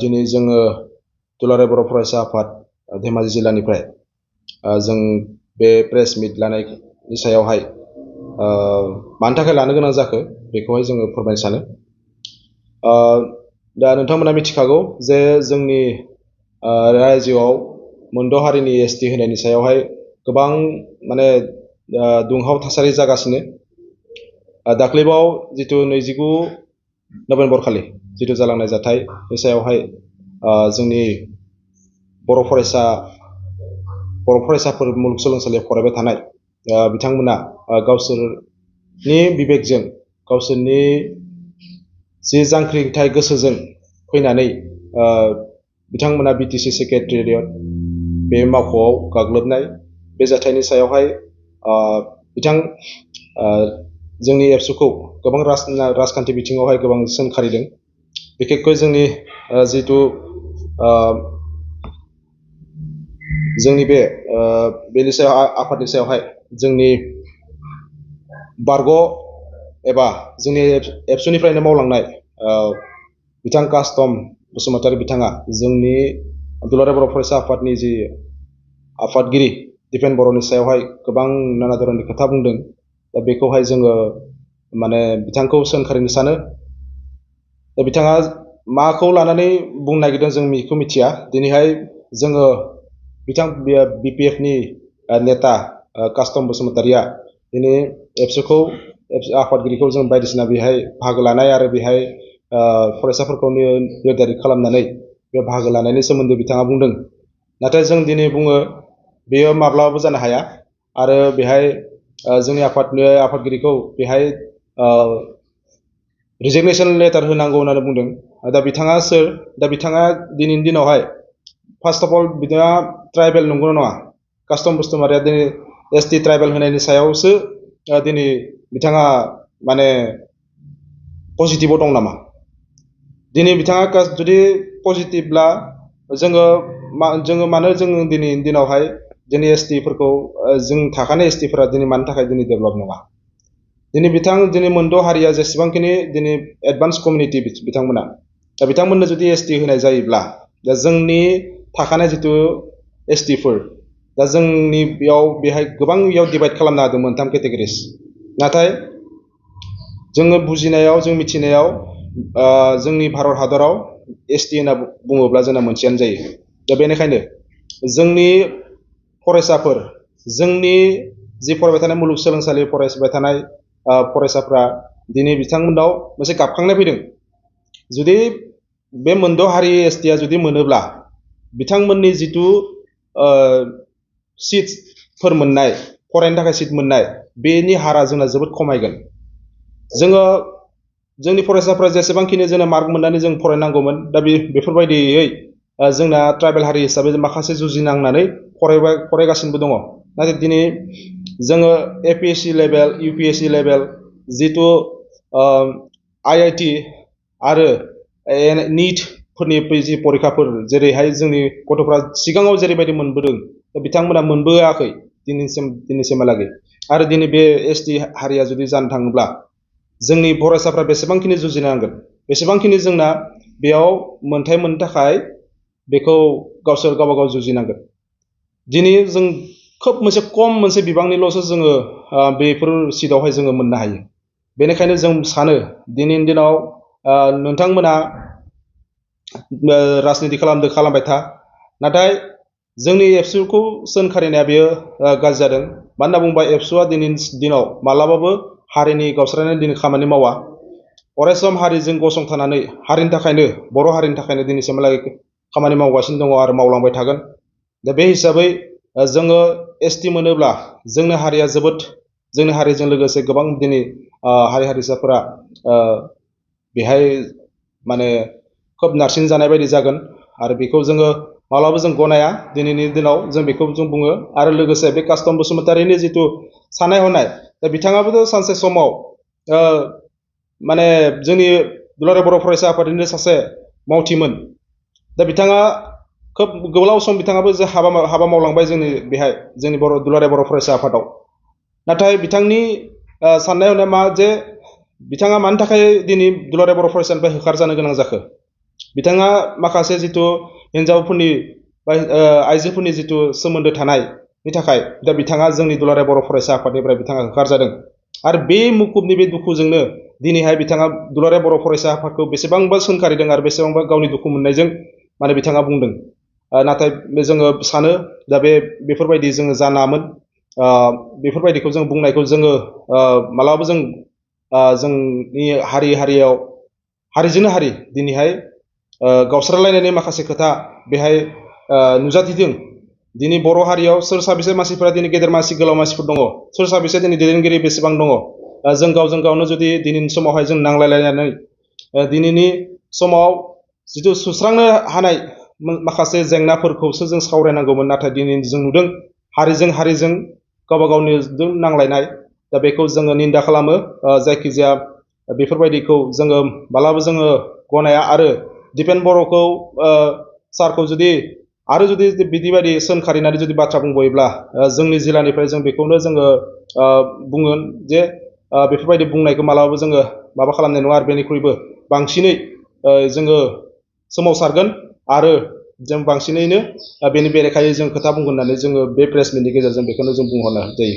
दिनै जोङो दुलाराय बर' फरायसा आफाद धेमाजि जिल्लानिफ्राय जों बे प्रेस मिट लानायनि सायावहाय मानि थाखाय लानो गोनां जाखो बेखौहाय जोङो फोरमायनो सानो। दा नोंथांमोना मिथिखागौ जे जोंनि रायजोआव मोनद' हारिनि एसटि होनायनि सायावहाय गोबां माने दुंहाव थासारि जागासिनो। दाख्लैबाव जिथु 29 नभेम्बर खालि जिथु जालांनाय जाथाय बे सायावहाय जोंनि बर' फरायसाफोर मुलुगसोलोंसालियाव फरायबाय थानाय बिथांमोना गावसोरनि बिबेकजों गावसोरनि जि जांख्रिथाय गोसोजों फैनानै बिथांमोना बिटिसि सेक्रेटारियेट बे मावख'आव गाग्लोबनाय बे जाथायनि सायावहाय जोंनि एबसुखौ गोबां राजखान्थि बिथिङावहाय गोबां सोंखारिदों। बिखेखকৈ जोंनि जिथु जोंनि बेनि सायाव आफादनि सायावहाय जोंनि बारग' एबा जोंनि एबसुनिफ्रायनो मावलांनाय बिथां कास्टम बसुमतारी बिथाङा जोंनि दुलाराय बर' फरायसा आफादनि जि आफादगिरि दिपेन बर'नि सायावहाय गोबां नाना धरननि खोथा बुंदों। दा बेखौहाय जोङो माने बिथांखौ सोंखारिनो सानो। दा बिथाङा माखौ लानानै बुंनो नागिरदों जों बेखौ मिथिया। दिनैहाय जोङो बिथां बिपिएफनि नेता कास्टम बसुमतारीया दिनै एबसुखौ आफादगिरिखौ जों बायदिसिना बेहाय बाहागो लानाय आरो बेहाय फरायसाफोरखौ निर्धारित खालामनानै बे बाहागो लानायनि सोमोन्दै बिथाङा बुंदों। नाथाय जों दिनै बुङो बेयो माब्लाबाबो जानो हाया आरो बेहाय जोंनि आफादगिरिखौ बेहाय रिजिगनेसन लेटार होनांगौ होननानै बुंदों। दा बिथाङा सोर? दा बिथाङा दिनैनि दिनावहाय फार्स्ट अफ अल बिथाङा ट्राइबेल नंगौ नङा? कास्टम बसुमतारीया दिनै एसटि ट्राइबेल होनायनि सायावसो दिनै बिथाङा माने पजिटिभाव दं नामा? दिनै बिथाङा जुदि पजिटिभब्ला जोङो मानो जों दिनैनि दिनावहाय जोंनि एसटिफोरखौ जों थाखानाय एसटिफोरा दिनै मानि थाखाय दिनै डेभेलप नङा? दिनै मोनद' हारिया जेसेबांखिनि दिनै एडभान्स कमिउनिटि बिथांमोना दा बिथांमोननो जुदि एसटि होनाय जायोब्ला दा जोंनि थाखानाय जिथु एसटिफोर दा जोंनि बेहाय गोबां डिभाइड खालामनो हादों मोनथाम केटेगरिस। नाथाय जोङो बुजिनायाव जों मिथिनायाव जोंनि भारत हादराव एसटि होनना बुङोब्ला जोंना मोनसेयानो जायो। दा बेनिखायनो जोंनि फरायसाफोर जोंनि जि फरायबाय थानाय मुलुगसोलोंसालियाव फरायबाय थानाय फरायसाफ्रा दिनै बिथांमोनाव मोनसे गाबखांनाय फैदों। जुदि बे मोनद' हारि एसटिया जुदि मोनोब्ला बिथांमोननि जिथु सिटफोर मोननाय फरायनो थाखाय सिट मोननाय बेनि हारा जोंना जोबोद खमायगोन। जोंनि फरायसाफ्रा जेसेबांखिनि जोंना मार्क मोननानै जों फरायनांगौमोन दा बेफोरबायदियै जोंना ट्राइबेल हारि हिसाबै माखासे जुजिनांनानै फरायगासिनोबो दङ। नाथाय दिनै जोङो एपिएससि लेभेल इउपिएससि लेभेल जिथु आइआइटि आरो निटफोरनि जि परिखाफोर जेरैहाय जोंनि गथ'फ्रा सिगाङाव जेरैबायदि मोनबोदों बिथांमोना मोनबोआखै दिनैसिमहालागै। आरो दिनै बे एसटि हारिया जुदि जानो थाङोब्ला जोंनि फरायसाफ्रा बेसेबांखिनि जुजिनांगोन बेसेबांखिनि जोंना बेयाव मोनथाय मोननो थाखाय बेखौ गावसोर गावबा गाव जुजिनांगोन। दिनै जों खोब मोनसे बिबांनिल'सो जोङो बेफोर सिटआवहाय जोङो मोननो हायो। बेनिखायनो जों सानो दिनैनि दिनाव नोंथांमोना राजनिति खालामबाय था। नाथाय जोंनि एबसुखौ सोंखारिनाया बेयो गाज्रि जादों। मानो होनना बुङोबा एबसुआ दिनैनि दिनाव मालाबाबो हारिनि गावस्रानानै दिनै खामानि मावा। अरायसम हारिजों गसंथानानै हारिनि थाखायनो बर' हारिनि थाखायनो दिनैसिमहालागै खामानि मावगासिनो दङ आरो मावलांबाय थागोन। दा बे हिसाबै जोङो एसटि मोनोब्ला जोंनि हारिजों लोगोसे गोबां दिनै हारि हारिसाफोरा बेहाय माने खोब नारसिन जानाय बायदि जागोन आरो बेखौ जोङो माब्लाबाबो जों गनाया। दिनैनि दिनाव जों बेखौ जों बुङो। आरो लोगोसे बे कास्टम बसुमतारीनि जिथु साननाय हनाय दा बिथाङाबोथ' सानसे समाव माने जोंनि दुलाराय बर' फरायसा आफादनिनो सासे मावथिमोन। दा बिथाङा खोब गोलाव सम बिथाङाबो हाबा मावलांबाय जोंनि दुलाराय बर' फरायसा आफादाव। नाथाय बिथांनि साननाय हनाया मा जे बिथाङा मानि थाखाय दिनै दुलाराय बर' फरायसानिफ्राय होखारजानो गोनां जाखो? बिथाङा माखासे जिथु हिन्जावफोरनि बा आइजोफोरनि जिथु सोमोन्दो थानायनि थाखाय दा बिथाङा जोंनि दुलाराय बर' फरायसा आफादनिफ्राय बिथाङा होखारजादों आरो बे मुखुबनि बे दुखुजोंनो दिनैहाय बिथाङा दुलाराय बर' फरायसा आफादखौ बेसेबांबा सोंखारिदों आरो बेसेबांबा गावनि दुखु मोननायजों माने बिथाङा बुंदों नाथाय जोङो सानो दा बेफोरबायदि जोङो जानामोन बेफोरबायदिखौ जों बुंनायखौ जोङो मालाबाबो जों जोंनि हारियाव हारिजोंनो हारि दिनैहाय गावस्रालायनायनि माखासे खोथा बेहाय नुजाथिदों दिनै बर' हारियाव सोर साबेसे मानसिफोरा दिनै गेदेर मानसि गोलाव मानसिफोर दङ सोर साबेसे दिनै दैदेनगिरि बेसेबां दङ जों गावजों गावनो जुदि दिनैनि समावहाय जों नांलायलायनानै दिनैनि समाव जिथु सुस्रांनो हानाय माखासे जेंनाफोरखौसो जों सावरायनांगौमोन नाथाय दिनै जों नुदों हारिजों गावबा गावनिजों नांलायनाय दा बेखौ जोङो निन्दा खालामो जायखिजाया बेफोरबायदिखौ जोङो मालाबा जोङो गनाया आरो दिपेन बर'खौ सारखौ जुदि बिदि बायदि सोंखारिनानै जुदि बाथ्रा बुंबायोब्ला जोंनि जिल्लानिफ्राय जों बेखौनो जोङो बुङो जे बेफोरबायदि बुंनायखौ मालाबाबो जोङो माबा खालामनाय नङा आरो बेनिख्रुइबो बांसिनै जोङो सोमावसारगोन आरो जों बांसिनैनो बेनि बेरेखायै जों खोथा बुंगोन होननानै जोङो बे प्रेस मिटनि गेजेरजों बेखौनो जों बुंहरनो जायो